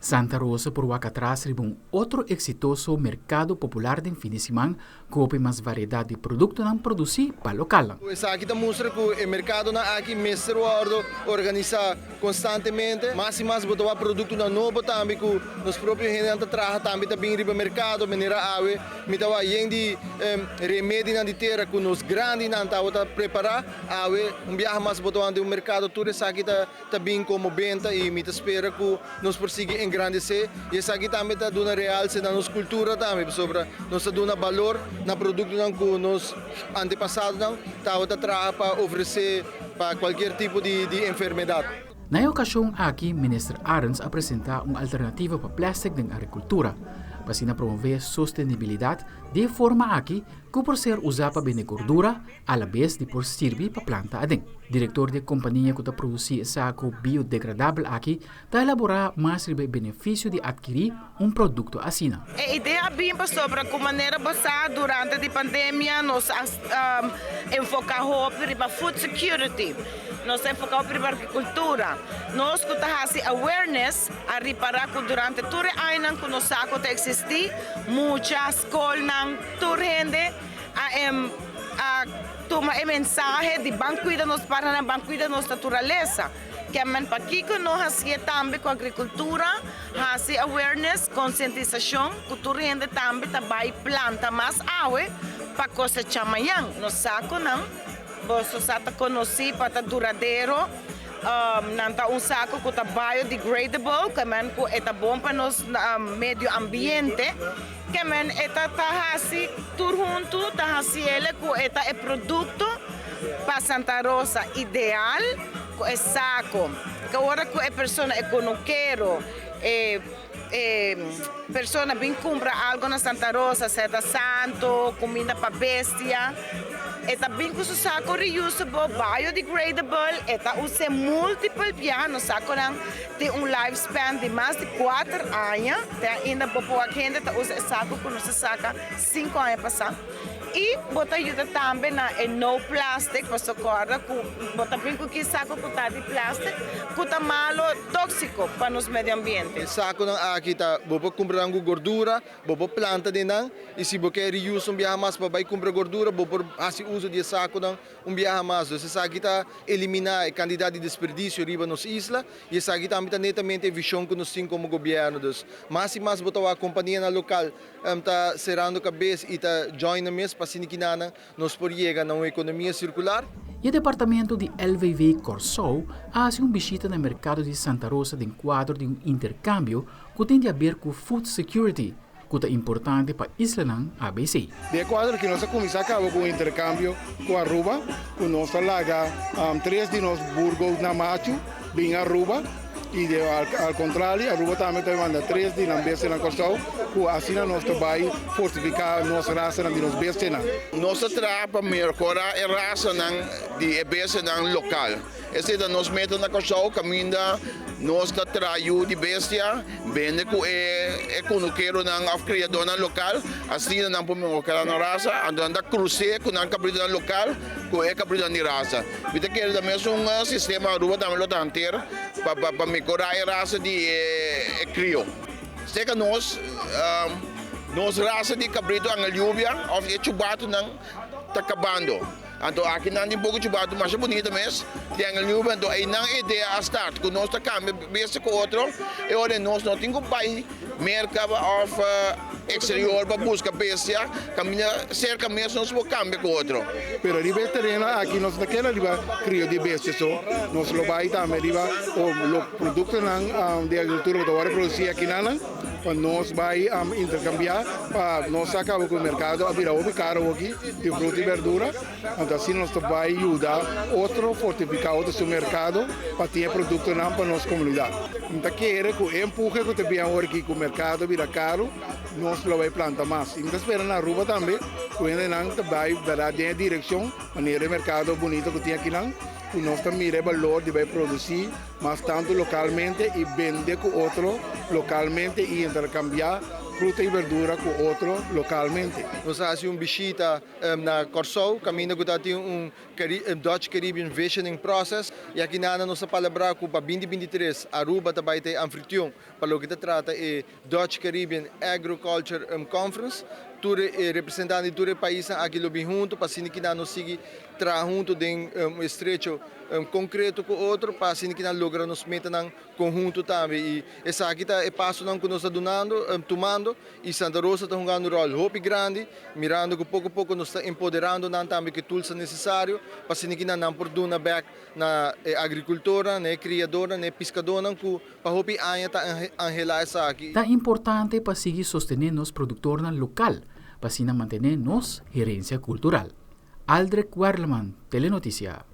Santa Rosa por wak atras riba un otro eksitoso merkado popular den fin di siman ku hopi mas variedat di produktonan produsí pa lokalnan. Esaki ta mustra ku e merkadonan aki mester wòrdu organisá konstantemente. Mas i mas bo ta wak produktonan nobo tambe ku nos propio hendenan ta traha tambe ta bin riba merkado. Manera awe mi ta wak yen di remedinan di tera ku nos grandinan tabata prepará. Awe un biaha mas bo ta wak den un merkado tur esaki ta. Ta bin komo benta i mi ta spera ku nos por sigui engrandesé i esaki tambe ta duna realse na nos kultura tambe pasobra nos ta duna balor na produktonan ku nos antepasadonan tabata traha pa ofresé pa kualkier tipo di enfermedat. Na e okashon aki Minister Arends a presentá un alternativa pa plèstik den agrikultura, pa asina promové sostenibilidat di e forma aki ku por ser usá pa bende gordura, Alabes di por sirbi pa planta aden. Direktor di e kompania ku ta produsí e sako biodegradabel aki ta elaborá mas riba e benefisio di atkirí un produkto asina. E idea a bin pasobra ku manera bo sa durante di pandemia nos a enfoká hopi riba food security, nos a enfoká hopi riba agrikultura. Nos ku ta hasi awareness a ripará ku durante tur e añanan ku nos sako ta eksistí, mucha, skolnan, tur hende, A a tuma e mensahe di ban cuida nos parhanan, ban cuida nos naturalesa. Kemen pakico no hacié tambe cu agricultura, haci awareness, concientisacion cu tur hende tambe ta bay planta mas awe pa cosecha mañan. Nos saconan, boso sa ta conoci pa ta duradero, nan ta un saco cu ta biodegradable, kemen cu e ta bon pa nos medio ambiente. Kemen e ta ta hasi tur huntu ta hasiele ku e ta e produkto pa Santa Rosa ideal ku e sako ke ora ku e persona e kunukero e e persona bin kumpra algo na Santa Rosa sea ta santo kuminda pa bestia e ta bin ku su sako reusable biodegradable e ta us'e multiple biaha nos sakonan Tin un lifespan di mas di kuater aña. Te ainda bo por wak hende ta usa e saku ku nos a saka sinku aña pasá. I bo ta yuda tambe na e no plastic, pasobra kòrda ku bo ta bin ku ki saku ku ta di plastic ku ta malo, tóksiko pa nos medio ambiente. E sakunan aki ta bo por kumpra nan ku gordura, bo por planta den nan i si bo ke reuse un biaha mas pa bai kumpra gordura bo por hasi uso di e sakunan un biaha mas. Dus esaki ta eliminá e kantidat di desperdisio riba nos isla i esaki tambe ta netamente e vishon ku nos tin komo gobièrnu. Dus mas i mas bo ta wak kompanianan lokal ta serando kabes i ta join nan mes pa asina kinanan nos por yega na un ekonomia sirkular. E departamento di LVV Kòrsou a hasi un bishita na e merkado di Santa Rosa den kuadro di un interkambio ku tin di aber ku food security. ku ta importante pa islanan ABC. Den e kuadro aki nos a kuminsá kaba ku un interkambio ku Aruba, ku nos ta laga tres di nos burgoutnan machu bin Aruba i de al kontrali Aruba tambe ta manda tres di nan bestianan Kòrsou ku asina nos ta bai fortifiká nos rasanan di nos bestianan. Nos ta traha pa mehorá e rasanan di e bestianan lokal. Esei ta nos meta na Kòrsou kaminda nos ta traha yu di bestia, bende ku e kunukeronan òf kriadónan lokal, asina nan por mehorá nan rasa, anto nan ta krus'é ku nan kabritonan lokal ku e kabritonan di rasa. Mi ta kere ta mesun sistema Aruba tambe lo ta hanter pa mehorá e rasa di e krio. Serka nos, nos rasa di kabrito angeliubia òf e chubatonan ta kabando. Anto aki nan tin poco chubatu masha bunita mes, triangle nube, anto einan e idea a start cu nos ta cambia beste cu otro, e ora ei nos no tin cu bay Merca of exterior pa busca bestia, caminda cerca mes nos por cambia cu otro. Pero riba e tereno aki nos no ta keda riba crio di bestia so, nos lo bay tambe riba lo productonan di agricultura cu ta worde produci akinan. Pa nos bai interkambiá pa nos sa kaba ku e merkado a bira hopi karo awoki di fruta i berdura. Anto asina nos ta bai yuda otro fortifiká otro su merkado pa tin e produktonan pa nos komunidat. Mi ta kere ku e empuhe ku ta bin awor aki ku merkado a bira karu nos lo bai planta mas. I mi ta spera na Aruba tambe ku hendenan ta bai bèrdat den e direkshon manera e merkado bunito ku tin akinan ku nos ta mira e balor di bai produsí. Mas tantu lokalmente i bende ku otro lokalmente i interkambiá fruta i berdura ku otro lokalmente. Nos a hasi un bishita na Kòrsou kaminda ku ta tin un Dutch Caribbean Visioning Process i aki nana nos a palabrá ku pa 2023 Aruba ta bai ta e anfitrion pa loke ta trata e Dutch Caribbean Agriculture Conference. Tur e representante di tur e paisnan aki lo bin huntu pa asina ki nan nos sigui traha huntu den un estrecho konkreto ku otro pa asina ki nan logra nos metanan konhunto tambe. I esaki ta e pasonan ku nos ta dunando, tumando i Santa Rosa ta hungando un ròl hopi grandi mirando ku poko poko nos ta empoderando nan tambe ku e toolsnan nesesario pa asina ki nan nan por duna bèk na e agrikultornan, na e kriadornan, na e piskadónan ku Pa hopi aña ta anhelá esaki. Ta importante pa sigui sostené nos produktornan lokal pa asina mantené nos herensia kultural. Aldrich Werleman, Telenotisia.